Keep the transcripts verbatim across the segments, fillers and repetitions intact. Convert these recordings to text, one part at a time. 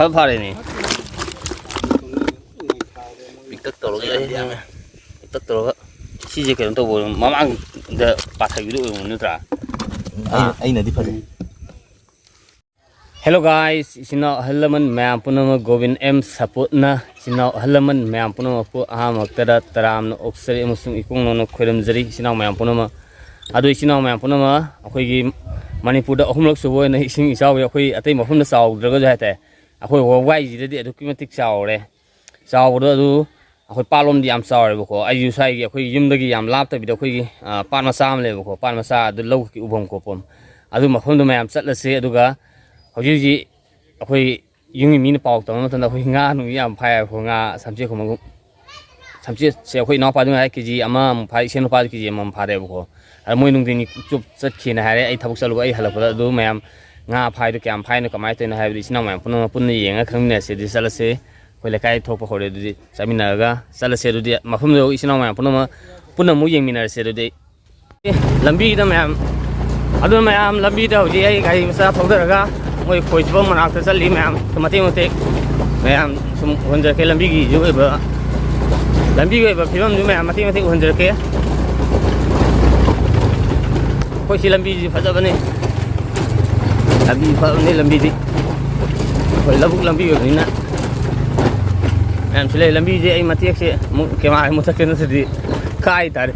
ꯐꯔꯦꯅꯦ꯫ ꯄꯤꯛꯇꯛ ꯇꯧꯔꯒ ꯂꯩꯔꯝꯃꯦ꯫ ꯄꯤꯛꯇꯛ ꯇꯧꯔꯒ ꯁꯤꯁꯦ ꯀꯩꯅꯣ ꯇꯧꯕ ꯑꯣꯏꯔꯝ-, ꯃꯃꯥꯡꯗ ꯄꯥꯊꯈꯤꯕꯗꯣ ꯑꯣꯏꯔꯝꯒꯅꯤ ꯅꯠꯇ꯭ꯔꯥ? ꯑꯩꯅ, ꯑꯥ꯫ ꯑꯩꯅꯗꯤ ꯐꯖꯩ꯫ Hello guys, ꯏꯆꯤꯟ ꯏꯅꯥꯎ ꯑꯍꯜ ꯂꯃꯟ ꯃꯌꯥꯝ ꯄꯨꯝꯅꯃꯛ, ꯒꯣꯕꯤꯟ ꯑꯦꯝ ꯁꯄꯣꯔꯠꯅ ꯏꯆꯤꯟ ꯏꯅꯥꯎ ꯑꯍꯜ ꯂꯃꯟ ꯃꯌꯥꯝ ꯄꯨꯝꯅꯃꯛꯄꯨ ꯑꯍꯥꯟꯕꯃꯛꯇꯗ ꯇꯔꯥꯝꯅ ꯑꯣꯛꯆꯔꯤ ꯑꯃꯁꯨꯡ ꯏꯀꯣꯡ ꯅꯧꯅ ꯈꯣꯏꯔꯝꯖꯔꯤ ꯏꯆꯤꯟ ꯏꯅꯥꯎ ꯃꯌꯥꯝ ꯄꯨꯝꯅꯃꯛ꯫ ꯑꯗꯣ ꯏꯆꯤꯟ ꯏꯅꯥꯎ ꯃꯌꯥꯝ ꯄꯨꯝꯅꯃꯛ, ꯑꯩꯈꯣꯏꯒꯤ ꯃꯅꯤꯄꯨꯔꯗ ꯑꯍꯨꯝꯂꯛ ꯁꯨꯕ ꯑꯣꯏꯅ ꯏꯁꯤꯡ ꯏꯆꯥꯎꯒꯤ, ꯑꯩꯈꯣꯏ ꯑꯇꯩ ꯃꯐꯝꯗ ꯆꯥꯎꯗ꯭ꯔꯒꯁꯨ ꯍꯥꯏꯇꯥꯔꯦ, ꯑꯩꯈꯣꯏ ꯋꯥꯏꯁꯤꯗꯗꯤ ꯑꯗꯨꯛꯀꯤ ꯃꯇꯤꯛ ꯆꯥꯎꯔꯦ꯫ ꯆꯥꯎꯕꯗꯣ ꯑꯗꯨ ꯑꯩꯈꯣꯏ ꯄꯥꯠꯂꯣꯝꯗꯤ ꯌꯥꯝ ꯆꯥꯎꯔꯦꯕꯀꯣ꯫ ꯑꯩꯁꯨ ꯁ꯭ꯋꯥꯏꯒꯤ ꯑꯩꯈꯣꯏ ꯌꯨꯝꯗꯒꯤ ꯌꯥꯝ ꯂꯥꯞꯇꯕꯤꯗ ꯑꯩꯈꯣꯏꯒꯤ, ꯑ, ꯄꯥꯠ ꯃꯆꯥ ꯑꯃ ꯂꯩꯕꯀꯣ꯫ ꯄꯥꯠ ꯃꯆꯥ ꯑꯗꯨ ꯂꯧꯒꯤ ꯎꯐꯝ ꯈꯣꯠꯐꯝ, ꯑꯗꯨ ꯃꯐꯝꯗꯨ ꯃꯌꯥꯝ ꯆꯠꯂꯁꯦ꯫ ꯑꯗꯨꯒ ꯍꯧꯖꯤꯛ ꯍꯧꯖꯤꯛ ꯑꯩꯈꯣꯏ ꯌꯨꯝꯒꯤ ꯃꯤꯅ ꯄꯥꯎ ꯇꯝꯕ ꯃꯇꯝꯗ ꯑꯩꯈꯣꯏ ꯉꯥ ꯅꯨꯡ ꯌꯥꯝ ꯐꯥꯏꯌꯦꯕꯀꯣ꯫ ꯉꯥ ꯁꯝꯆꯦꯠꯀꯨꯝꯕ, ꯁꯝꯆꯦꯠꯁꯦ ꯑꯩꯈꯣꯏ ꯏꯅꯥꯎꯄꯥꯗꯨꯅ ꯍꯥꯏ ꯀꯦ ꯖꯤ ꯑꯃꯃꯨꯛ ꯐꯥꯏ, ꯏꯆꯦ ꯅꯨꯄꯥꯗꯨ ꯀꯦ ꯖꯤ ꯑꯃꯃꯝ ꯐꯥꯔꯦꯕꯀꯣ꯫ ꯑꯗ ꯃꯣꯏ ꯅꯨꯡꯊꯤꯟꯒꯤ ꯆꯨꯞ ꯆꯠꯈꯤꯅ ꯍꯥꯏꯔꯦ꯫ ꯑꯩ ꯊꯕꯛ ꯆꯠꯂꯨꯕ, ꯑꯩ ꯍꯜꯂꯛꯄꯗ ꯑꯗꯨ ꯃꯌꯥꯝ ꯉꯥ ꯐꯥꯏꯗꯣ ꯀꯌꯥꯝ ꯐꯥꯏꯅꯣ, ꯀꯃꯥꯏꯅ ꯇꯧꯔꯤꯅꯣ ꯍꯥꯏꯕꯗꯤ ꯏꯆꯤꯟ ꯏꯅꯥꯎ ꯃꯌꯥꯝ ꯄꯨꯝꯅꯃꯛ ꯄꯨꯟꯅ ꯌꯦꯡꯉꯒ ꯈꯪꯃꯤꯟꯅꯔꯁꯦ꯫ ꯑꯗꯨꯗꯤ ꯆꯠꯂꯁꯦ꯫ ꯑꯩꯈꯣꯏ ꯂꯩꯀꯥꯏ ꯊꯣꯛꯄ ꯍꯧꯔꯦ꯫ ꯑꯗꯨꯗꯤ ꯆꯠꯃꯤꯟꯅꯔꯒ ꯆꯠꯂꯁꯦ꯫ ꯑꯗꯨꯗꯤ ꯃꯐꯝꯗꯨ ꯏꯆꯤꯟ ꯏꯅꯥꯎ ꯃꯌꯥꯝ ꯄꯨꯝꯅꯃꯛ ꯄꯨꯟꯅ ꯑꯃꯨꯛ ꯌꯦꯡꯃꯤꯟꯅꯔꯁꯦ꯫ ꯑꯗꯨꯗꯤ ꯂꯝꯕꯤꯗ ꯃꯌꯥꯝ, ꯑꯗꯨꯅ ꯃꯌꯥꯝ ꯂꯝꯕꯤꯗ ꯍꯧꯖꯤꯛ ꯑꯩ ꯒꯥꯔꯤ ꯃꯆꯥ ꯊꯧꯗꯔꯒ ꯃꯣꯏ ꯈꯣꯏ ꯆꯨꯞꯐꯝ ꯃꯅꯥꯛꯇ ꯆꯠꯂꯤ꯫ ꯃꯌꯥꯝ ꯁꯨꯝ ꯃꯇꯦꯛ ꯃꯇꯦꯛ ꯃꯌꯥꯝ ꯁꯨꯝ ꯎꯍꯟꯖꯔꯛꯀꯦ꯫ ꯂꯝꯕꯤꯒꯤ ꯑꯣꯏꯕ, ꯂꯝꯕꯤꯒꯤ ꯑꯣꯏꯕ ꯐꯤꯕꯝꯁꯨ ꯃꯌꯥꯝ ꯃꯇꯦꯛ ꯃꯇꯦꯛ ꯎꯍꯟꯖꯔꯛꯀꯦ꯫ ꯑꯩꯈꯣꯏ ꯁꯤ ꯂꯝꯕꯤꯁꯤ ꯐꯖꯕꯅꯤ꯫ ꯂꯝꯕꯤ ꯐꯕꯅꯤ ꯂꯝꯕꯤꯗꯤ꯫ ꯑꯩꯈꯣꯏ ꯂꯧꯕꯨꯛ ꯂꯝꯕꯤ ꯑꯣꯏꯕꯅꯤꯅ ꯃꯌꯥꯝꯁꯨ ꯂꯩ꯫ ꯂꯝꯕꯤꯁꯦ ꯑꯩ ꯃꯇꯦꯛꯁꯦ ꯑꯃꯨꯛ ꯀꯦꯃꯦꯔꯥ ꯃꯨꯊꯠꯀꯦ, ꯅꯠꯇ꯭ꯔꯗꯤ ꯀꯥꯏ ꯇꯥꯔꯦ꯫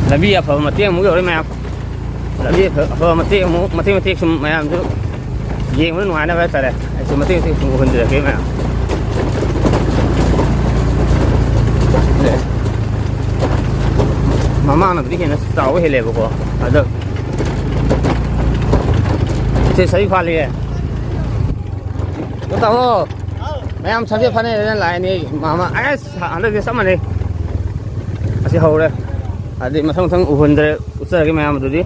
ꯂꯝꯕꯤ ꯑꯐꯕ ꯃꯇꯦꯛ ꯑꯃꯨꯛ ꯌꯧꯔꯦ ꯃꯌꯥꯝ꯫ ꯂꯝꯕꯤ ꯑꯐ-, ꯑꯐꯕ ꯃꯇꯦꯛ ꯑꯃꯨꯛ, ꯃꯇꯦꯛ ꯃꯇꯦꯛ ꯁꯨꯝ ꯃꯌꯥꯝꯁꯨ ꯌꯦꯡꯕꯗ ꯅꯨꯡꯉꯥꯏꯅꯕ ꯍꯥꯏꯇꯥꯔꯦ꯫ ꯑꯩꯁꯨ ꯃꯇꯦꯛ ꯃꯇꯦꯛ ꯁꯨꯝ ꯎꯍꯟꯖꯔꯛꯀꯦ ꯃꯌꯥꯝ꯫ ꯃꯃꯥꯡꯅꯕꯨꯗꯤ ꯍꯦꯟꯅ ꯆꯥꯎꯕ ꯍꯦꯜꯂꯦꯕꯀꯣ꯫ ꯑꯗꯣ ꯁꯤ ꯁꯖꯤꯛ ꯐꯥꯜꯂꯤꯌꯦ꯫ ꯇꯥꯃꯣ, ꯃꯌꯥꯝ ꯁꯖꯤꯛ ꯐꯥꯅꯩꯅ ꯂꯥꯛꯏꯅꯦ ꯃꯥꯃ꯫ ꯑꯁ, ꯍꯟꯗꯛꯇꯤ ꯆꯞ ꯃꯥꯟꯅꯩ꯫ ꯑꯁꯤ ꯍꯧꯔꯦ꯫ ꯑꯗꯨꯗꯤ ꯃꯊꯪ ꯃꯊꯪ ꯎꯍꯟꯗ꯭ꯔꯦ, ꯎꯠꯆꯔꯒꯦ ꯃꯌꯥꯝ ꯑꯗꯨꯗꯤ꯫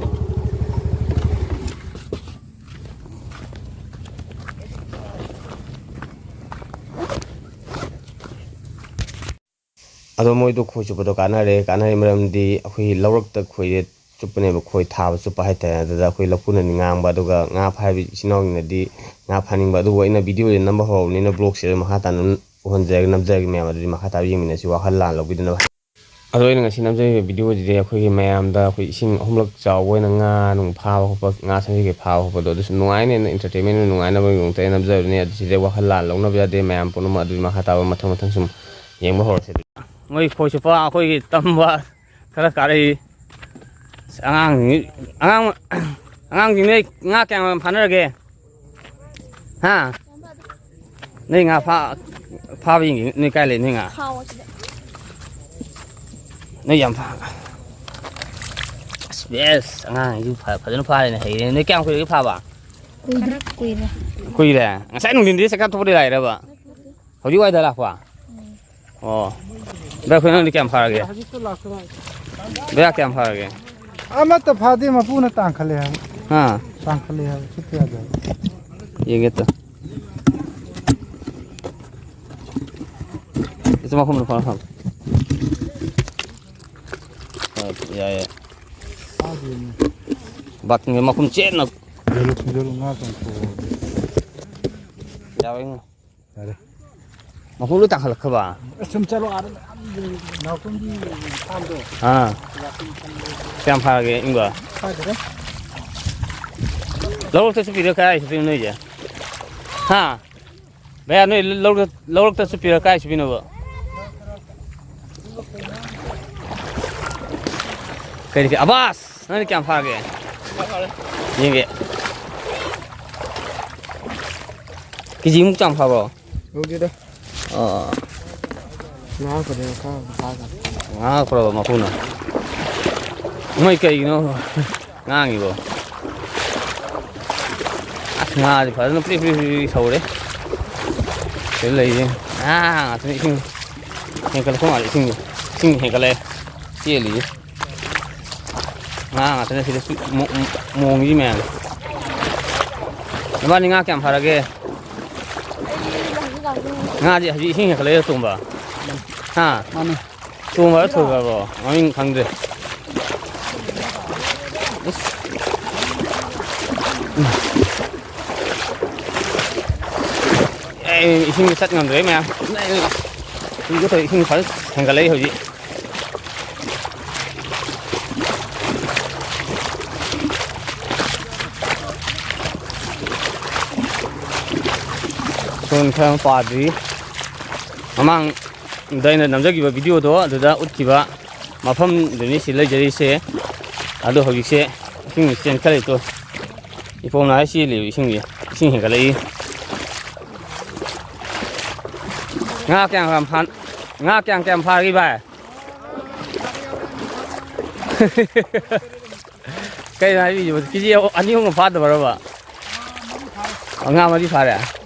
ꯑꯗꯣ ꯃꯣꯏꯗꯣ ꯈꯣꯏ ꯆꯨꯞꯄꯗꯣ ꯀꯥꯟꯅꯔꯦ꯫ ꯀꯥꯟꯅꯔꯤ ꯃꯔꯝꯗꯤ ꯑꯩꯈꯣꯏꯒꯤ ꯂꯧꯔꯛꯇ ꯈꯣꯏꯁꯦ ꯆꯨꯞꯄꯅꯦꯕ, ꯈꯣꯏ ꯊꯥꯕ ꯆꯨꯞꯄ ꯍꯥꯏꯇꯥꯔꯦ꯫ ꯑꯗꯨꯗ ꯑꯩꯈꯣꯏ ꯂꯐꯨꯅꯗꯤ ꯉꯥꯡꯕ, ꯑꯗꯨꯒ ꯉꯥ ꯐꯥꯕ ꯏꯆꯤꯟ ꯏꯅꯥꯎꯁꯤꯡꯅꯗꯤ ꯉꯥ ꯐꯥꯅꯤꯡꯕ꯫ ꯑꯗꯨꯕꯨ ꯑꯩꯅ ꯚꯤꯗꯤꯑꯣꯁꯦ ꯅꯝꯕ ꯍꯧꯔꯕꯅꯤꯅ ꯕ꯭ꯂꯣꯒꯁꯦ ꯑꯗꯨꯝ ꯃꯈꯥ ꯇꯥꯅ ꯑꯗꯨꯝ ꯎꯍꯟꯖꯔꯒꯦ, ꯅꯝꯖꯔꯒꯦ ꯃꯌꯥꯝ꯫ ꯑꯗꯨꯗꯤ ꯃꯈꯥ ꯇꯥꯕ ꯌꯦꯡꯃꯤꯟꯅꯁꯤ, ꯋꯥꯈꯜ ꯂꯥꯟ ꯂꯧꯕꯤꯗꯅꯕ꯫ ꯑꯗꯣ ꯑꯩꯅ ꯉꯁꯤ ꯅꯝꯖꯔꯤꯕ ꯚꯤꯗꯤꯑꯣꯁꯤꯗꯤ ꯑꯩꯈꯣꯏꯒꯤ ꯃꯌꯥꯝꯗ ꯑꯩꯈꯣꯏ ꯏꯁꯤꯡ ꯑꯍꯨꯝꯂꯛ ꯆꯥꯎꯕ ꯑꯣꯏꯅ ꯉꯥ ꯅꯨꯡ ꯐꯥꯕ ꯈꯣꯠꯄ, ꯉꯥ ꯁꯖꯤꯛ ꯐꯥꯕ ꯈꯣꯠꯄꯗꯣ, ꯑꯗꯨꯁꯨ ꯅꯨꯡꯉꯥꯏꯅꯦꯅ, entertainment ꯑꯣꯏꯅ ꯅꯨꯡꯉꯥꯏꯅꯕꯒꯤꯗꯃꯛꯇ ꯑꯩꯅ ꯅꯝꯖꯕꯅꯦ꯫ ꯑꯗꯨ ꯁꯤꯗ ꯋꯥꯈꯜ ꯂꯥꯟ ꯂꯧꯅꯕ ꯌꯥꯗꯦ ꯃꯌꯥꯝ ꯄꯨꯝꯅꯃꯛ꯫ ꯑꯗꯨꯗꯤ ꯃꯈꯥ ꯇꯥꯕ ꯃꯊꯪ ꯃꯊꯪ ꯁꯨꯝ ꯌꯦꯡꯕ ꯍꯧꯔꯁꯦ꯫ ꯃꯣꯏ ꯈꯣꯏ ꯆꯨꯞꯄ ꯑꯩꯈꯣꯏꯒꯤ ꯇꯝꯕ ꯈꯔ ꯀꯥꯔꯛꯏ꯫ ꯑꯁ, ꯑꯉꯥꯡꯁꯤꯡ, ꯑꯉꯥꯡ, ꯑꯉꯥꯡꯁꯤꯡ, ꯅꯣꯏ ꯉꯥ ꯀꯌꯥꯝ ꯌꯥꯝ ꯐꯥꯅꯔꯒꯦ? ꯍꯥ? ꯅꯣꯏ ꯉꯥ ꯐꯥ-, ꯐꯥꯕ ꯌꯦꯡꯒꯦ꯫ ꯅꯣꯏ ꯀꯥꯏ ꯂꯩ, ꯅꯣꯏ ꯉꯥ? ꯈꯥꯎ ꯑꯁꯤꯗ꯫ ꯅꯣꯏ ꯌꯥꯝ ꯐꯥ-, ꯑꯁ, ꯕꯦꯁ, ꯑꯉꯥꯡꯁꯤꯡꯁꯨ ꯐ-, ꯐꯖꯅ ꯐꯥꯔꯦꯅꯦ, ꯍꯩꯔꯦꯅꯦ꯫ ꯅꯣꯏ ꯀꯌꯥꯝ ꯀꯨꯏꯔꯒꯦ ꯐꯥꯕ? ꯀꯨꯏꯗ꯭ꯔꯤ, ꯀꯨꯏꯔꯦ꯫ ꯀꯨꯏꯔꯦ? ꯉꯁꯥꯏ ꯅꯨꯡꯊꯤꯟꯗꯤ ꯆꯥꯛ ꯆꯥ ꯇꯣꯛꯄꯗꯩ ꯂꯥꯛꯏꯔꯕ? ꯎꯝ꯫ ꯍꯧꯖꯤꯛ ꯋꯥꯏꯗ ꯂꯥꯛꯄ? ꯎꯝ꯫ ꯑꯣ꯫ ꯚꯥꯏ, ꯑꯩꯈꯣꯏ ꯅꯪꯗꯤ ꯀꯌꯥꯝ ꯐꯥꯔꯒꯦ? ꯍꯧꯖꯤꯛꯇ ꯂꯥꯛꯄꯗ ꯉꯥꯏꯔꯤ꯫ ꯚꯥꯏ, ꯀꯌꯥꯝ ꯐꯥꯔꯒꯦ? ꯑꯃꯠꯇ ꯐꯥꯗꯦ, ꯃꯄꯨꯅ ꯇꯥꯡꯈꯠꯂꯦ ꯍꯥꯏꯕ꯫ ꯍꯥ? ꯇꯥꯡꯈꯠꯂꯦ ꯍꯥꯏꯕ, ꯁꯤꯠꯄ ꯌꯥꯗꯦ ꯍꯥꯏꯕ꯫ ꯌꯦꯡꯒꯦ ꯇꯨ꯫ ꯏꯆꯦ, ꯃꯈꯨꯝꯗꯣ ꯐꯥꯔꯣ, ꯐꯥꯔꯣ꯫ ꯍꯣꯏ, ꯌꯥꯏ, ꯌꯥꯏ꯫ ꯐꯥꯗꯦꯅꯦ꯫ ꯕꯥꯇꯤꯟꯒ ꯃꯈꯨꯝ ꯆꯦꯠꯅ꯫ ꯌꯦꯔꯨꯝ, ꯌꯦꯔꯨꯝ ꯉꯥ ꯆꯪꯊꯣꯛꯑꯣ꯫ ꯌꯥꯔꯣꯏꯉꯣ꯫ ꯌꯥꯔꯦ꯫ ꯃꯈꯣꯡ ꯂꯣꯏ ꯇꯥꯡꯈꯠꯂꯛꯈ꯭ꯔꯕ? ꯑꯁ, ꯁꯨꯝ ꯆꯠꯂꯣ, ꯑꯥꯗ ꯃꯌꯥꯝ ꯂꯩ, ꯅꯥꯎꯇꯣꯝꯒꯤ ꯐꯥꯝꯗꯣ꯫ ꯑꯥ꯫ ꯀꯌꯥꯝ ꯐꯥꯔꯒꯦ, ꯏꯪꯕ? ꯐꯥꯗꯦꯗ꯫ ꯂꯧꯔꯛꯇ ꯆꯠꯄꯤꯔ ꯀꯥꯏ ꯆꯠꯄꯤꯅꯣ ꯅꯣꯏꯁꯦ? ꯍꯥ? ꯚꯩꯌꯥ, ꯅꯣꯏ ꯂꯧꯔꯛ-, ꯂꯧꯔꯛꯇ ꯆꯠꯄꯤꯔ ꯀꯥꯏ ꯆꯠꯄꯤꯅꯣꯕ? ꯀꯔꯤ, ꯑꯕꯥꯁ! ꯅꯪꯗꯤ ꯀꯌꯥꯝ ꯐꯥꯒꯦ? ꯌꯦꯡꯒꯦ꯫ ꯀꯦꯖꯤꯃꯨꯛ ꯆꯥꯡ ꯐꯥꯕ꯭ꯔꯣ? ꯌꯧꯗꯦꯗ꯫ ꯑꯣ꯫ ꯉꯥ ꯈꯛꯇꯅꯦ ꯈꯔ ꯐꯥꯒ꯭ꯔꯦ꯫ ꯉꯥ ꯈꯔ ꯃꯄꯨꯅ꯫ ꯃꯣꯏ ꯀꯩꯒꯤꯅꯣ ꯉꯥꯡꯉꯤꯕꯣ? ꯑꯁ, ꯉꯥꯗꯤ ꯐꯖꯅ ꯄ꯭ꯔꯤ ꯄ꯭ꯔꯤ ꯄ꯭ꯔꯤ ꯄ꯭ꯔꯤ ꯁꯧꯔꯦ꯫ ꯁꯤꯗ ꯂꯩꯔꯤꯁꯦ ꯉꯥ ꯉꯥꯛꯇꯅꯤ, ꯏꯁꯤꯡ ꯍꯦꯟꯀꯠꯂꯛꯄ ꯃꯥꯜꯂꯦ, ꯏꯁꯤꯡꯁꯦ꯫ ꯏꯁꯤꯡ ꯍꯦꯟꯀꯠꯂꯛꯑꯦ꯫ ꯆꯦꯜꯂꯤꯁꯦ꯫ ꯉꯥ ꯉꯥꯛꯇꯅꯦ ꯁꯤꯗ ꯆꯨ-, ꯃꯣ-, ꯃꯣꯡꯉꯤ ꯃꯌꯥꯝꯁꯦ꯫ ꯅꯕꯥꯅꯤ ꯉꯥ ꯀꯌꯥꯝ ꯐꯥꯔꯒꯦ? ꯑꯩ ꯍꯧꯖꯤꯛ ꯂꯥꯛꯇꯣꯏꯅꯦ꯫ ꯉꯥꯗꯤ ꯍꯧꯖꯤꯛ ꯏꯁꯤꯡ ꯍꯦꯟꯒꯠꯂꯛꯏꯔꯣ, ꯇꯣꯝꯕ? ꯍꯥ? ꯃꯥꯅꯦ꯫ ꯇꯣꯝꯕꯔ ꯊꯣꯏꯕꯔꯣ? ꯃꯃꯤꯡ ꯈꯪꯗ꯭ꯔꯦ꯫ ꯑꯦ, ꯏꯁꯤꯡ ꯆꯠ ꯉꯝꯗ꯭ꯔꯦ ꯃꯌꯥꯝ꯫ ꯏꯁꯤꯡ ꯐꯖꯅ ꯍꯦꯟꯒꯠꯂꯛꯏ ꯍꯧꯖꯤꯛ꯫ ꯁꯣꯟ ꯈꯔ ꯑꯃ ꯄꯥꯗ꯭ꯔꯤ꯫ ꯃꯃꯥꯡꯗ ꯑꯩꯅ ꯅꯝꯖꯈꯤꯕ ꯚꯤꯗꯤꯑꯣꯗꯣ ꯑꯗꯨꯗ ꯎꯠꯈꯤꯕ ꯃꯐꯝꯗꯨꯅꯤ ꯁꯤ ꯂꯩꯖꯔꯤꯁꯦ꯫ ꯑꯗꯣ ꯍꯧꯖꯤꯛꯁꯦ ꯏꯁꯤꯡ ꯆꯦꯟꯈꯠꯂꯛꯏꯗꯣ꯫ ꯏꯄꯣꯝ ꯅꯥꯔ ꯆꯦꯜꯂꯤꯕ ꯏꯁꯤꯡꯁꯦ꯫ ꯏꯁꯤꯡ ꯍꯦꯟꯒꯠꯂꯛꯏ꯫ ꯉꯥ ꯀꯌꯥꯝ ꯀꯌꯥꯝ ꯐꯥ-, ꯉꯥ ꯀꯌꯥꯝ ꯀꯌꯥꯝ ꯐꯥꯔꯒꯦ ꯚꯥꯏ? ꯀꯩꯅꯣ ꯍꯥꯏꯕꯤꯁꯤꯕꯣ? ꯀꯦ ꯖꯤ ꯑꯅꯤ ꯑꯍꯨꯝꯒ ꯐꯥꯗꯕ꯭ꯔꯕ? ꯉꯥ ꯃꯔꯤ ꯐꯥꯔꯦ꯫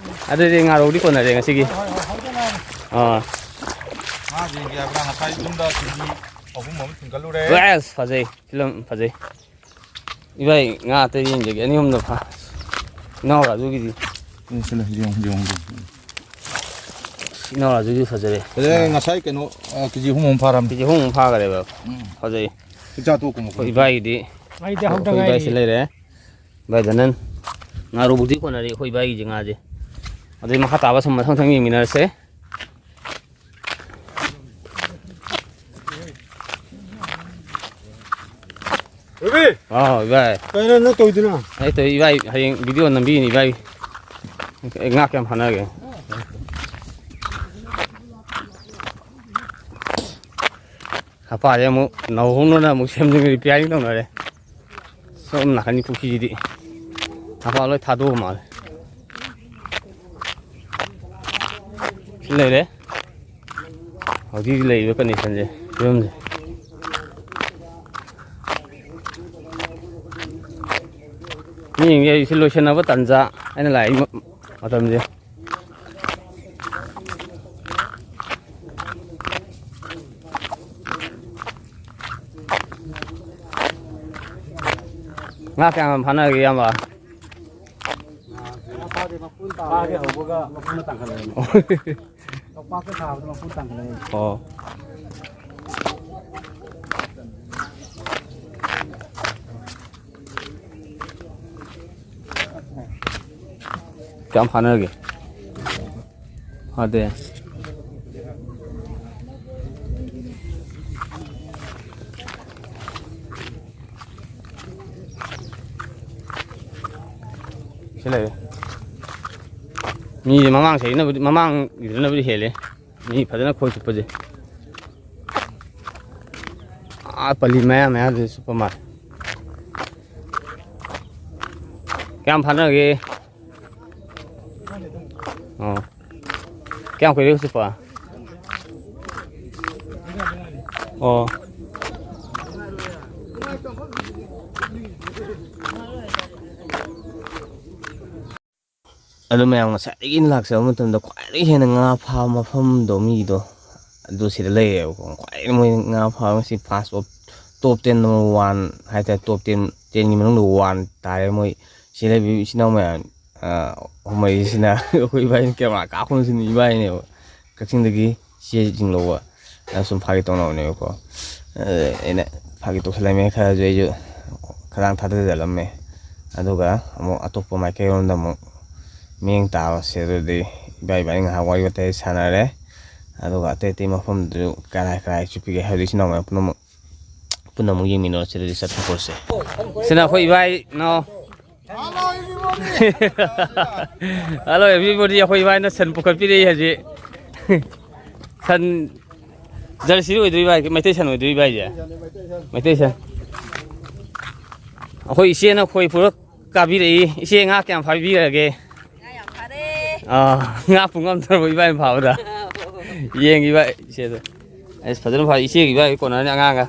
ꯑꯗꯨꯗꯤ ꯉꯥꯔꯧꯗꯤ ꯀꯣꯟꯅꯔꯦ ꯉꯁꯤꯒꯤ꯫ ꯑꯥ꯫ ꯉꯥ ꯌꯦꯡꯒꯦ ꯍꯥꯏꯕ꯭ꯔꯥ? ꯉꯁꯥꯏ ꯌꯨꯝꯗ ꯀꯦ ꯖꯤ ꯑꯍꯨꯝ ꯑꯃ ꯊꯤꯟꯒꯠꯂꯨꯔꯦ꯫ ꯑꯁ, ꯐꯖꯩ꯫ ꯐꯤꯂꯝ ꯐꯖꯩ꯫ ꯏꯕꯥꯏ, ꯉꯥ ꯑꯇꯩ ꯌꯦꯡꯖꯒꯦ꯫ ꯑꯅꯤ ꯑꯍꯨꯝꯗ ꯐꯥ-, ꯏꯅꯥꯎ ꯔꯥꯖꯨꯒꯤꯗꯤ꯫ ꯎꯝ, ꯁꯤꯅ ꯌꯦꯡꯉꯨ, ꯌꯦꯡꯉꯨ, ꯌꯦꯡꯉꯨ꯫ ꯏꯅꯥꯎ ꯔꯥꯖꯨꯒꯤ ꯐꯖꯔꯦ꯫ ꯐꯖꯔꯦ, ꯉꯁꯥꯏ ꯀꯩꯅꯣ, ꯑ, ꯀꯦ ꯖꯤ ꯑꯍꯨꯝ ꯑꯃ ꯐꯥꯔꯝꯅꯤ꯫ ꯀꯦ ꯖꯤ ꯑꯍꯨꯝ ꯑꯃ ꯐꯥꯈꯔꯦꯕ꯫ ꯎꯝ꯫ ꯐꯖꯩ꯫ ꯆꯥꯛꯆꯥ ꯇꯣꯛꯄ ꯑꯩꯈꯣꯏ ꯃꯈꯨꯝ꯫ ꯏꯕꯥꯏꯒꯤꯗꯤ꯫ ꯃꯩꯗꯤ ꯍꯧꯗ ꯑꯩꯈꯣꯏ ꯏꯕꯥꯏꯁꯤ ꯉꯥꯏꯔꯤ꯫ ꯂꯩꯔꯦ꯫ ꯏꯕꯥꯏꯗꯅꯟ꯫ ꯉꯥꯔꯨꯕꯨꯗꯤ ꯀꯣꯟꯅꯔꯤ ꯑꯩꯈꯣꯏ ꯏꯕꯥꯏꯒꯤꯁꯦ ꯉꯥꯁꯦ꯫ ꯑꯗꯨꯗꯩ ꯃꯈꯥ ꯇꯥꯕ ꯁꯨꯝ ꯃꯊꯪ ꯃꯊꯪ ꯌꯦꯡꯃꯤꯟꯅꯔꯁꯦ꯫ ꯔꯕꯤ! ꯍꯥꯎ, ꯏꯕꯥꯏ꯫ ꯀꯩꯅꯣ ꯅꯪ ꯇꯧꯔꯤꯗꯨꯅ? ꯑꯩ ꯇꯧꯏ, ꯏꯕꯥꯏ, ꯍꯌꯦꯡ ꯚꯤꯗꯤꯑꯣ ꯅꯝꯕꯤꯅꯤ, ꯏꯕꯥꯏ꯫ ꯑꯩ ꯉꯥ ꯀꯌꯥꯝ ꯐꯥꯅꯒꯦ? ꯍꯥꯄꯥꯁꯦ ꯑꯃꯨꯛ ꯅꯧꯍꯧꯅꯅ ꯑꯃꯨꯛ ꯁꯦꯝꯖꯤꯟ, ꯔꯤꯄꯤꯌꯥꯔꯤꯡ ꯇꯧꯅꯔꯦ꯫ ꯁꯣꯝ ꯅꯥꯀꯟꯒꯤ ꯄꯨꯈ꯭ꯔꯤꯁꯤꯗꯤ ꯍꯥꯄꯥ ꯂꯣꯏ ꯊꯥꯗꯣꯛꯑ ꯃꯥꯜꯂꯦ꯫ ꯁꯤ ꯂꯩꯔꯦ꯫ ꯍꯧꯖꯤꯛ ꯂꯩꯔꯤꯕ ꯀꯟꯗꯤꯁꯟꯁꯦ, ꯐꯤꯕꯝꯁꯦ꯫ ꯃꯤꯁꯤꯡꯁꯦ ꯑꯩꯁꯦ ꯂꯣꯏꯁꯤꯟꯅꯕ ꯇꯥꯟꯖꯥ ꯍꯥꯏꯅ ꯂꯥꯛꯏ ꯃ-, ꯃꯇꯝꯁꯦ꯫ ꯉꯥ ꯀꯌꯥꯝ ꯐꯥꯅꯔꯒꯦ, ꯏꯌꯥꯝꯕ? ꯉꯥ ꯐꯥꯗꯦ, ꯃꯄꯨꯟ ꯇꯥꯕ ꯍꯧꯕꯒ ꯃꯄꯨꯟ ꯇꯥꯡꯈꯠꯂꯛꯑꯦ꯫ ꯂꯣꯛꯄꯥꯛꯇ ꯊꯥꯕꯗ ꯃꯄꯨꯟ ꯇꯥꯡꯈꯠꯂꯛꯑꯦ꯫ ꯑꯣ꯫ ꯀꯌꯥꯝ ꯐꯥꯅꯔꯒꯦ? ꯐꯥꯗꯦ꯫ ꯁꯤ ꯂꯩꯔꯦ꯫ ꯃꯤꯁꯦ ꯃꯃꯥꯡ ꯆꯍꯤꯅꯕꯨꯗꯤ, ꯃꯃꯥꯡꯒꯤꯗꯨꯅꯕꯨꯗꯤ ꯍꯦꯜꯂꯦ꯫ ꯃꯤ ꯐꯖꯅ ꯈꯣꯏ ꯆꯨꯞꯄꯁꯦ꯫ ꯑꯥ, ꯄꯜꯂꯤ ꯃꯌꯥ ꯃꯌꯥꯗꯨꯗ ꯆꯨꯞꯄ ꯃꯥꯜꯂꯦ꯫ ꯀꯌꯥꯝ ꯐꯥꯅꯔꯒꯦ? ꯑꯣ꯫ ꯀꯌꯥꯝ ꯀꯨꯏꯔꯦ ꯆꯨꯞꯄ? ꯑꯣ꯫ ꯑꯗꯨ ꯃꯌꯥꯝ ꯉꯁꯥꯏꯗꯒꯤ ꯑꯩꯅ ꯂꯥꯛꯆꯕ ꯃꯇꯝꯗ ꯈ꯭ꯋꯥꯏꯗꯒꯤ ꯍꯦꯟꯅ ꯉꯥ ꯐꯥꯕ ꯃꯐꯝꯗꯣ ꯃꯤꯗꯣ, ꯑꯗꯨ ꯁꯤꯗ ꯂꯩꯔꯦꯕꯀꯣ꯫ ꯈ꯭ꯋꯥꯏꯗꯒꯤ ꯃꯣꯏ ꯉꯥ ꯐꯥꯕ ꯉꯁꯤ first of top ten number one ꯍꯥꯏꯇꯥꯔꯦ, top ten, tenꯒꯤ ꯃꯅꯨꯡꯗ one ꯇꯥꯔꯦ ꯃꯣꯏ꯫ ꯁꯤ ꯂꯩꯕꯤꯕ ꯏꯆꯤꯟ ꯏꯅꯥꯎ ꯃꯌꯥꯝ, ꯑ, ꯑꯍꯨꯝ ꯃꯔꯤꯁꯤꯅ ꯑꯩꯈꯣꯏ ꯏꯕꯥꯏꯅ camera ꯀꯥꯞꯐꯝꯁꯤꯅ ꯏꯕꯥꯏꯅꯦꯕ꯫ ꯀꯛꯆꯤꯡꯗꯒꯤ ꯆꯦꯁꯤꯡ ꯂꯧꯕ꯫ ꯑ, ꯁꯨꯝ ꯐꯥꯒꯤ ꯇꯧꯅꯕꯅꯦꯕꯀꯣ꯫ ꯑ, ꯑꯩꯅ ꯐꯥꯒꯤ ꯇꯧꯁꯜꯂꯝꯃꯦ ꯈꯔꯁꯨ, ꯑꯩꯁꯨ ꯈꯗꯥꯡ ꯊꯥꯗꯖꯜꯂꯝꯃꯦ꯫ ꯑꯗꯨꯒ ꯑꯃꯨꯛ ꯑꯇꯣꯞꯄ ꯃꯥꯏꯀꯩꯔꯣꯝꯗ ꯑꯃꯨꯛ ꯃꯤꯠꯌꯦꯡ ꯇꯥꯔꯁꯦ꯫ ꯑꯗꯨꯗꯤ ꯏꯕꯥꯏ ꯏꯕꯥꯅꯤ ꯉꯥꯏꯍꯥꯛ ꯋꯥꯔꯤ ꯋꯥꯇꯥꯏ ꯁꯥꯟꯅꯔꯦ꯫ ꯑꯗꯨꯒ ꯑꯇꯩ ꯑꯇꯩ ꯃꯐꯝꯗꯨꯁꯨ ꯀꯔꯥꯏ ꯀꯔꯥꯏ ꯆꯨꯞꯄꯤꯒꯦ ꯍꯥꯏꯕꯗꯨ ꯏꯆꯤꯟ ꯏꯅꯥꯎ ꯃꯌꯥꯝ ꯄꯨꯝꯅꯃꯛ ꯄꯨꯟꯅ ꯑꯃꯨꯛ ꯌꯦꯡꯃꯤꯟꯅꯔꯁꯦ꯫ ꯑꯗꯨꯗꯤ ꯆꯠꯊꯣꯛꯈ꯭ꯔꯁꯦ꯫ ꯁꯤꯅ ꯑꯩꯈꯣꯏ ꯏꯕꯥꯏ ꯅꯥꯎ꯫ Hello everybody, ꯑꯩꯈꯣꯏ ꯏꯕꯥꯏꯅ ꯁꯟ ꯄꯨꯈꯠꯄꯤꯔꯛꯏ ꯍꯧꯖꯤꯛ꯫ ꯁꯟ ꯖꯔꯁꯤ ꯑꯣꯏꯗꯣꯏ ꯏꯕꯥꯏ, ꯃꯩꯇꯩ ꯁꯟ ꯑꯣꯏꯗꯣꯏ ꯏꯕꯥꯏꯁꯦ꯫ ꯃꯩꯇꯩ ꯁꯟ꯫ ꯑꯩꯈꯣꯏ ꯏꯆꯦꯅ ꯈꯣꯏ ꯄꯨꯔ ꯀꯥꯕꯤꯔꯛꯏ꯫ ꯏꯆꯦ, ꯉꯥ ꯀꯌꯥꯝ ꯐꯥꯕꯤꯔꯒꯦ? ꯉꯥ ꯌꯥꯝ ꯐꯥꯔꯦ꯫ ꯑꯥ, ꯉꯥ ꯄꯨꯡ ꯑꯃ ꯇꯧꯔꯕ ꯏꯕꯥꯏꯅ ꯐꯥꯕꯗ꯫ ꯌꯦꯡꯉꯤꯕ ꯏꯆꯦꯗꯣ꯫ ꯑꯁ, ꯐꯖꯅ ꯐꯥꯔꯦ꯫ ꯏꯆꯦꯒꯤ ꯏꯕꯥꯏ ꯀꯣꯟꯅꯔꯅꯤ ꯑꯉꯥꯡꯒ꯫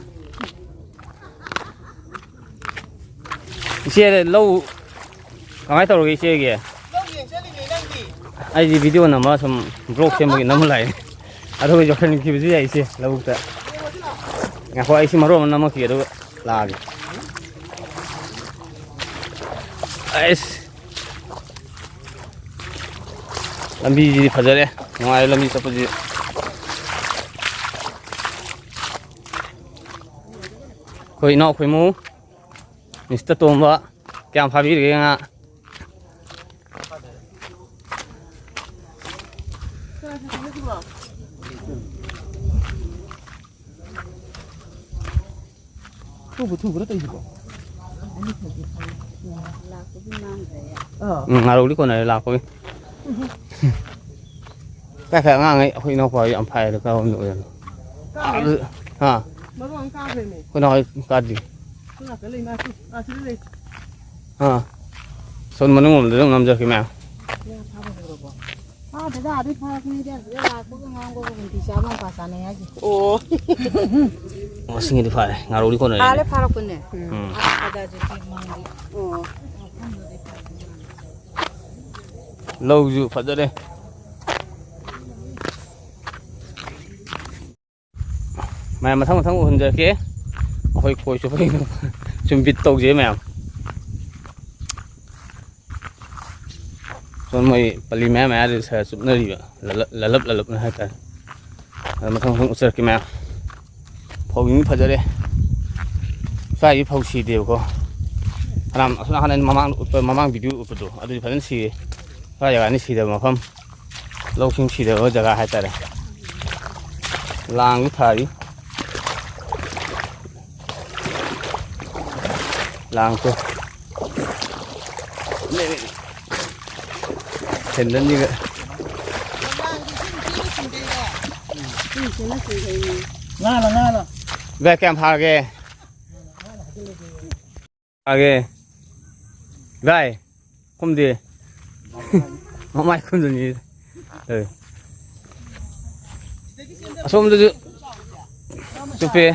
ꯏꯆꯦ, ꯂꯧ ꯀꯃꯥꯏꯅ ꯇꯧꯔꯒꯦ ꯏꯆꯦꯒꯤ? ꯂꯧ ꯌꯦꯡ ꯆꯠꯂꯤꯅꯦ ꯅꯪꯗꯤ꯫ ꯑꯩꯗꯤ video ꯅꯝꯃ ꯁꯨꯝ vlog ꯁꯦꯝꯕꯒꯤ ꯅꯝꯃ ꯂꯥꯛꯏꯅꯦ꯫ ꯑꯗꯨꯒ ꯌꯣꯛꯁꯟꯈꯤꯕꯁꯨ ꯌꯥꯏ ꯏꯆꯦ ꯂꯧꯕꯨꯛꯇ꯫ ꯉꯥꯏꯈꯣ, ꯑꯩ ꯁꯤ ꯃꯔꯨꯞ ꯑꯃ ꯅꯝꯃꯛꯈꯤꯒꯦ ꯑꯗꯨꯒ ꯂꯥꯛꯑꯒꯦ꯫ ꯑꯩꯁ꯫ ꯂꯝꯕꯤꯁꯤꯗꯤ ꯐꯖꯔꯦ꯫ ꯅꯨꯡꯉꯥꯏꯔꯦ ꯂꯝꯕꯤ ꯆꯠꯄꯁꯤ꯫ ꯑꯩꯈꯣꯏ ꯏꯅꯥꯎ ꯈꯣꯏꯃꯨ, Mister ꯇꯣꯝꯕ, ꯀꯌꯥꯝ ꯐꯥꯕꯤꯔꯒꯦ ꯉꯥ? ꯊꯨꯕ ꯊꯨꯕ꯭ꯔꯥ ꯇꯧꯏꯁꯤꯕꯣ? ꯑꯥ꯫ ꯎꯝ, ꯉꯥꯔꯧꯗꯤ ꯀꯣꯟꯅꯔꯦ ꯂꯥꯛꯄꯒꯤ꯫ ꯀꯥꯏ ꯀꯥꯏ ꯑꯉꯥꯡꯉꯩ ꯑꯩꯈꯣꯏ ꯏꯅꯥꯎꯄꯥ ꯌꯥꯝ ꯐꯥꯏꯗ ꯀꯔꯣꯝꯗ ꯑꯣꯏꯔꯅꯣ? ꯀꯥꯏ? ꯑꯗꯨ, ꯍꯥ? ꯃꯔꯨ ꯑꯃ ꯀꯥꯈ꯭ꯔꯦꯅꯦ꯫ ꯑꯩꯈꯣꯏ ꯅꯥꯎ ꯍꯣꯏ ꯀꯥꯗ꯭ꯔꯤ꯫ ꯁꯣꯝ ꯅꯥꯀꯟ ꯂꯩ ꯃꯥ ꯁꯤ꯫ ꯑꯥ, ꯁꯤꯗ ꯂꯩ꯫ ꯑꯥ꯫ ꯁꯣꯝ ꯃꯅꯨꯡ ꯂꯣꯝꯗ ꯑꯗꯨꯝ ꯅꯝꯖꯔꯛꯀꯦ ꯃꯌꯥꯝ꯫ ꯐꯥꯗꯦꯗ, ꯑꯗꯨ ꯐꯥꯔꯛꯄꯅꯤꯗ, ꯁꯤꯗ ꯂꯥꯛꯄꯒ ꯉꯥꯡꯕꯒ ꯍꯨꯟꯗꯤ ꯆꯥꯕ ꯃꯄꯥ ꯆꯥꯅꯩ ꯍꯥꯏꯁꯦ꯫ ꯑꯣ꯫ ꯉꯁꯤꯒꯤꯗꯤ ꯐꯥꯔꯦ, ꯉꯥꯔꯧꯗꯤ ꯀꯣꯟꯅꯔꯦ꯫ ꯐꯥꯔꯦ, ꯐꯥꯔꯛꯄꯅꯦ꯫ ꯎꯝ꯫ ꯑꯥ, ꯈꯖꯥꯁꯦ ꯄꯤꯛ ꯃꯥꯡꯒꯤ꯫ ꯑꯣ꯫ ꯂꯧꯁꯨ ꯐꯖꯔꯦ꯫ ꯃꯌꯥꯝ ꯃꯊꯪ ꯃꯊꯪ ꯎꯍꯟꯖꯔꯛꯀꯦ꯫ ꯑꯩꯈꯣꯏ ꯈꯣꯏ ꯆꯨꯞꯄꯩ ꯁꯨꯝ ꯕꯤꯠ ꯇꯧꯖꯩ ꯃꯌꯥꯝ꯫ ꯁꯣꯝ ꯃꯣꯏ ꯄꯜꯂꯤ ꯃꯌꯥ ꯃꯌꯥꯗ ꯁꯥ ꯆꯨꯞꯅꯔꯤꯕ ꯂꯂꯞ, ꯂꯂꯞ ꯂꯂꯞꯅ ꯍꯥꯏꯇꯥꯔꯦ꯫ ꯑꯗ ꯃꯊꯪ ꯃꯊꯪ ꯎꯠꯆꯔꯛꯀꯦ ꯃꯌꯥꯝ꯫ ꯐꯧꯁꯤꯡꯗꯤ ꯐꯖꯔꯦ꯫ ꯁ꯭ꯋꯥꯏꯒꯤ ꯐꯧ ꯁꯤꯗꯦꯕꯀꯣ꯫ ꯐꯅꯌꯥꯝ ꯑꯁꯣꯝ ꯅꯥꯀꯟꯗ ꯃꯃꯥꯡ ꯎꯠꯄ, ꯃꯃꯥꯡ ꯚꯤꯗꯤꯑꯣ ꯎꯠꯄꯗꯣ ꯑꯗꯨꯗꯤ ꯐꯖꯅ ꯁꯤꯌꯦ꯫ ꯁ꯭ꯋꯥꯏ ꯖꯒꯥꯅꯤ ꯁꯤꯗꯕ ꯃꯐꯝ꯫ ꯂꯧꯁꯤꯡ ꯁꯤꯗꯕ ꯖꯒꯥ ꯍꯥꯏꯇꯥꯔꯦ꯫ ꯂꯥꯡꯁꯨ ꯊꯥꯔꯤ꯫ ꯂꯥꯡꯁꯨ꯫ ꯁꯦꯟꯗꯟꯁꯤꯒ꯫ ꯉꯥꯅ, ꯉꯥꯅ꯫ ꯚꯥꯏ, ꯀꯌꯥꯝ ꯐꯥꯔꯒꯦ? ꯐꯥꯔꯒꯦ꯫ ꯚꯥꯏ, ꯈꯨꯝꯗꯦ꯫ ꯃꯃꯥꯏ ꯈꯨꯝꯗꯨꯅꯤ꯫ ꯑꯦ꯫ ꯑꯁꯣꯝꯗꯁꯨ ꯆꯨꯞꯄꯦ꯫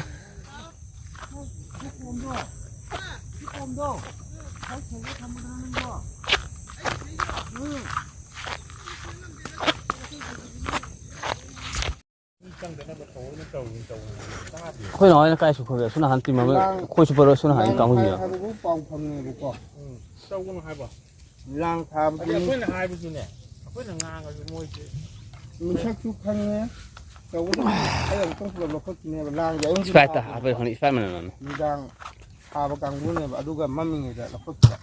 ꯑꯩꯈꯣꯏ ꯅꯍꯥꯟ ꯀꯥꯏ ꯁꯨꯈ꯭ꯔꯒꯦ? ꯑꯁꯣꯝ ꯅꯥꯀꯟ ꯇꯤꯝ ꯑꯃ ꯂꯥꯡ-, ꯑꯩꯈꯣꯏ ꯁꯨꯄꯔ ꯑꯁꯣꯝ ꯅꯥꯀꯟ ꯂꯥꯡ ꯀꯥꯡꯕꯨꯁꯤꯗ꯫ ꯍꯥꯏꯕꯕꯨ ꯄꯥꯎ ꯐꯪꯉꯦꯕꯀꯣ꯫ ꯎꯝ, ꯇꯧꯒꯅꯨ ꯍꯥꯏꯕ꯫ ꯂꯥꯡ ꯊꯥꯕꯗꯤ ꯑꯗꯩ ꯑꯩꯈꯣꯏꯅ ꯍꯥꯏꯕꯁꯨꯅꯦ, ꯑꯩꯈꯣꯏꯅ ꯉꯥꯡꯉꯁꯨ ꯃꯣꯏꯁꯦ ꯃꯤꯁꯛꯁꯨ ꯈꯪꯉꯦ꯫ ꯇꯧꯕꯗꯤ ꯑꯩ ꯑꯃꯨꯛꯇꯪ ꯄꯨꯂꯞ ꯂꯧꯈꯠꯈꯤꯅꯦꯕ꯫ ꯂꯥꯡꯁꯦ ꯑꯩꯉꯣꯟꯗ ꯏꯁꯄ꯭ꯔꯥꯏꯠꯇ ꯊꯥꯕꯅꯦ꯫ ꯍꯥꯞꯄ ꯈꯪꯗꯦ, ꯏꯁꯄ꯭ꯔꯥꯏꯠ ꯃꯅꯝ ꯅꯝꯃꯦ꯫ ꯅꯨꯡꯗꯥꯡ ꯊꯥꯕ ꯀꯥꯡꯕꯨꯅꯦꯕ, ꯑꯗꯨꯒ ꯃꯝꯃꯤꯉꯩꯗ ꯂꯧꯈꯠꯈꯤꯕ꯫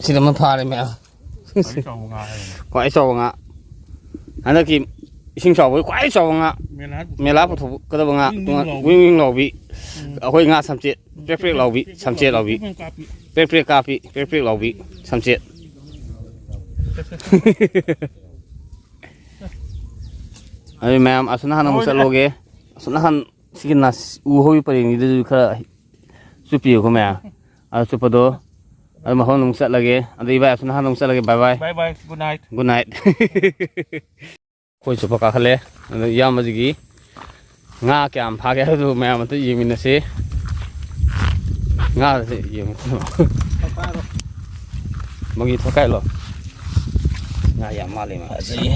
ꯁꯤꯗ ꯑꯃ ꯐꯥꯔꯦ ꯃꯌꯥꯝ꯫ ꯈ꯭ꯋꯥꯏ ꯆꯥꯎꯕ ꯉꯥ ꯍꯥꯏꯕꯅꯦ꯫ ꯈ꯭ꯋꯥꯏ ꯆꯥꯎꯕ ꯉꯥ꯫ ꯍꯟꯗꯛꯀꯤ ꯏꯁꯤꯡ ꯆꯥꯎꯕꯒꯤ ꯈ꯭ꯋꯥꯏ ꯆꯥꯎꯕ ꯉꯥ, ꯃꯦꯂꯥ ꯄꯨꯊꯣꯛꯀꯗꯕ ꯉꯥ, ꯋꯤꯡ ꯋꯤꯡ ꯇꯣꯉꯥꯟ-, ꯂꯥꯎꯕꯤ꯫ Wing wing ꯂꯥꯎꯕꯤ꯫ ꯎꯝ꯫ ꯑꯩꯈꯣꯏ ꯉꯥ ꯁꯝꯆꯦꯠ, ꯄ꯭ꯔꯦꯛ ꯄ꯭ꯔꯦꯛ ꯂꯥꯎꯕꯤ, ꯁꯝꯆꯦꯠ ꯂꯥꯎꯕꯤ꯫ ꯄ꯭ꯔꯦꯛ ꯄ꯭ꯔꯦꯛ ꯀꯥꯞꯄꯤ, ꯄ꯭ꯔꯦꯛ ꯄ꯭ꯔꯦꯛ ꯂꯥꯎꯕꯤ, ꯁꯝꯆꯦꯠ꯫ ꯑꯗꯨ ꯃꯌꯥꯝ ꯑꯁꯣꯝ ꯅꯥꯀꯟ ꯑꯃꯨꯛ ꯆꯠꯂꯨꯒꯦ꯫ ꯑꯁꯣꯝ ꯅꯥꯀꯟ ꯁꯤꯒꯤ ꯅꯥꯁ-, ꯎ ꯍꯧꯕ ꯄꯔꯦꯡꯁꯤꯗꯁꯨ ꯈꯔ ꯆꯨꯞꯄꯤꯌꯨꯀꯣ ꯃꯌꯥꯝ꯫ ꯑꯗꯨ ꯆꯨꯞꯄꯗꯣ, ꯑꯗꯨ ꯃꯐꯝꯗ ꯑꯃꯨꯛ ꯆꯠꯂꯒꯦ꯫ ꯑꯗꯨ ꯏꯕꯥꯏ ꯑꯁꯣꯝ ꯅꯥꯀꯟꯗ ꯑꯃꯨꯛ ꯆꯠꯂꯒꯦ꯫ Bye bye꯫ Bye bye, good night꯫ Good night꯫ ꯑꯩꯈꯣꯏ ꯆꯨꯞꯄ ꯀꯥꯈꯠꯂꯦ꯫ ꯑꯗꯣ ꯏꯌꯥꯝꯕꯁꯤꯒꯤ ꯉꯥ ꯀꯌꯥꯝ ꯐꯥꯒꯦ ꯍꯥꯏꯕꯗꯨ ꯃꯌꯥꯝ ꯑꯝꯇ ꯌꯦꯡꯃꯤꯟꯅꯁꯤ꯫ ꯉꯥꯁꯦ ꯌꯦꯡꯉꯨ꯫ ꯃꯒꯤ ꯊꯣꯛꯀꯥꯏꯂꯣ꯫ ꯉꯥ ꯌꯥꯝ ꯃꯥꯜꯂꯦ ꯃꯥ꯫ ꯐꯖꯩꯌꯦ꯫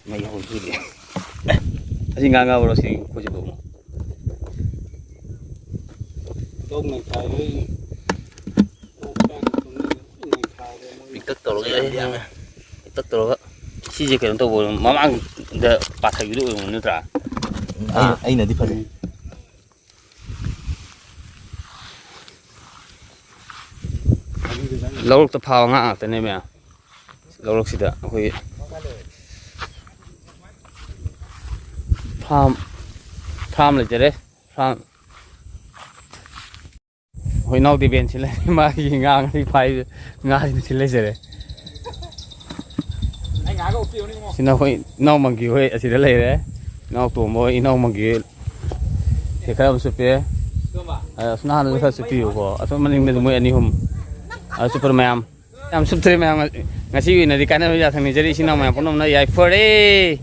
ꯃꯩ ꯍꯧꯔꯤꯗꯨꯗꯤ꯫ ꯑꯦ, ꯑꯁꯤ ꯉꯥ ꯉꯥꯎꯔꯣ ꯁꯤ ꯑꯩꯈꯣꯏꯁꯤꯕꯨ꯫ ꯄꯤꯛꯇꯛ ꯇꯧꯔꯒ ꯌꯥꯝ ꯌꯥꯝꯃꯦ꯫ ꯄꯤꯛꯇꯛ ꯇꯧꯔꯒ ꯁꯤꯁꯦ ꯀꯩꯅꯣ ꯇꯧꯕ ꯑꯣꯏꯔꯝ-, ꯃꯃꯥꯡꯗ ꯄꯥꯊꯈꯤꯕꯗꯣ ꯑꯣꯏꯔꯝꯒꯅꯤ ꯅꯠꯇ꯭ꯔꯥ? ꯑꯩꯅ-, ꯑꯥ꯫ ꯑꯩꯅꯗꯤ ꯐꯖꯩ꯫ ꯂꯧꯔꯣꯛꯇ ꯐꯥꯕ ꯉꯥ ꯉꯥꯛꯇꯅꯦ ꯃꯌꯥꯝ꯫ ꯂꯧꯔꯣꯛꯁꯤꯗ ꯑꯩꯈꯣꯏꯒꯤ ꯐꯥꯝ, ꯐꯥꯝ ꯂꯩꯖꯔꯦ꯫ ꯐꯥꯝ꯫ ꯑꯩꯈꯣꯏ ꯏꯅꯥꯎ ꯗꯦꯕꯦꯟꯁꯤ ꯂꯩ, ꯃꯥꯒꯤ ꯉꯥ ꯉꯁꯤ ꯐꯥꯏ, ꯉꯥꯁꯤꯅ ꯁꯤ ꯂꯩꯖꯔꯦ꯫ ꯁꯤꯅ ꯑꯩꯈꯣꯏ ꯏꯅꯥꯎ ꯃꯪꯒꯤ ꯍꯣꯏ ꯑꯁꯤꯗ ꯂꯩꯔꯦ꯫ ꯏꯅꯥꯎ ꯇꯣꯝꯕ ꯍꯣꯏ, ꯏꯅꯥꯎ ꯃꯪꯒꯤ ꯍꯣꯏ꯫ ꯁꯤ ꯈꯔ ꯑꯃ ꯆꯨꯞꯄꯦ꯫ ꯑ, ꯑꯁ, ꯅꯍꯥꯟꯅꯁꯨ ꯈꯔ ꯆꯨꯞꯄꯤꯌꯨꯀꯣ꯫ ꯑꯁꯣꯝ ꯃꯅꯤꯡꯗꯁꯨ ꯃꯣꯏ ꯑꯅꯤ ꯑꯍꯨꯝ꯫ ꯑ, ꯆꯨꯞꯄꯗꯣ ꯃꯌꯥꯝ꯫ ꯌꯥꯝ ꯆꯨꯞꯇ꯭ꯔꯦ ꯃꯌꯥꯝ꯫ ꯉꯁꯤꯒꯤ ꯑꯣꯏꯅꯗꯤ ꯀꯥꯟꯅꯕ ꯌꯥꯊꯪ ꯅꯤꯖꯔꯤ ꯏꯆꯤꯟ ꯏꯅꯥꯎ ꯃꯌꯥꯝ ꯄꯨꯝꯅꯃꯛꯅ ꯌꯥꯏꯐꯔꯦ꯫